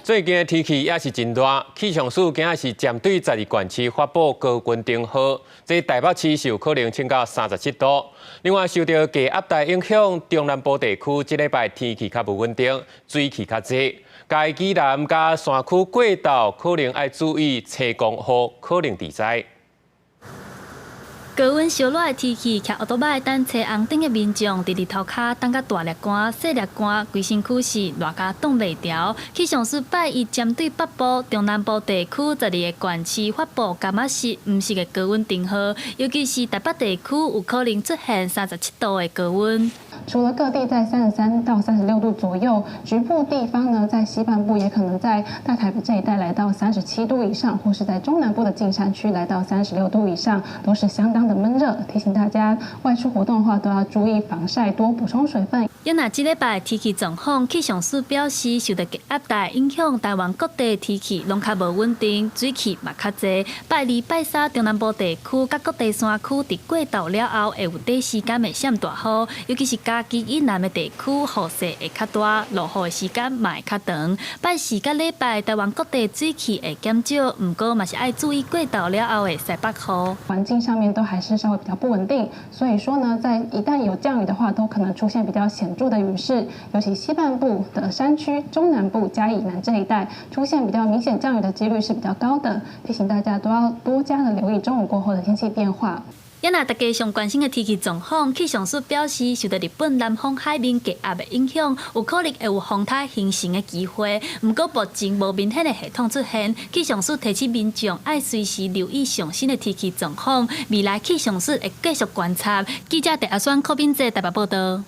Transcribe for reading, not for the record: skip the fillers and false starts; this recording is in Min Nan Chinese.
最近的天氣也是真熱，氣象署今仔是針對十二縣市發布高溫燈號，這台北市是有可能衝到37度。另外，受著低壓帶影響，中南部地區這禮拜天氣較無穩定，水汽較濟。嘉義南佮山區過晝可能愛注意斜光雨可能致災。高溫燒熱的天氣，騎歐多擺等車紅燈的民眾，佇日頭跤等甲大粒汗、細粒汗，規身軀是熱甲擋袂牢。氣象署拜一針對北部、中南部地區十二个縣市發布柑仔色、黃色的高溫燈號，尤其是台北地區有可能出現37度的高溫。除了各地在33到36度左右，局部地方呢，在西半部也可能在大台北這一帶來到37度以上，或是在中南部的近山區來到36度以上，都是相當的悶熱。提醒大家外出活動的話，都要注意防曬，多補充水分。啊若這禮拜天氣狀況，氣象署表示，受著低壓帶影響，台灣各地天氣攏較無穩定，水汽嘛較濟。拜二、拜三，中南部地區佮各地山區佇過晝了後，會有短時間的閃大雨，尤其是嘉義以南的地區，雨勢會較大，落雨的時間嘛會較長。拜四佮禮拜，台灣各地水汽會減少，毋過嘛是愛注意過晝了後的西北雨。環境上面都還是稍微比較不穩定，所以說呢，在一旦有降雨的話，都可能出現比較顯著的雨勢，尤其西半部的山區、中南部、嘉義以南這一帶，出現比較明顯降雨的幾率是比較高的。提醒大家都要多加的留意中午過後的天氣變化。啊若大家上關心的天氣狀況，氣象署表示，受著日本南方海面低壓的影響，有可能會有風颱形成的機會。毋過目前無明顯的系統出現，氣象署提醒民眾愛隨時留意上新的天氣狀況。未來氣象署會繼續觀察。記者鄭阿選、柯敏哲台北報道。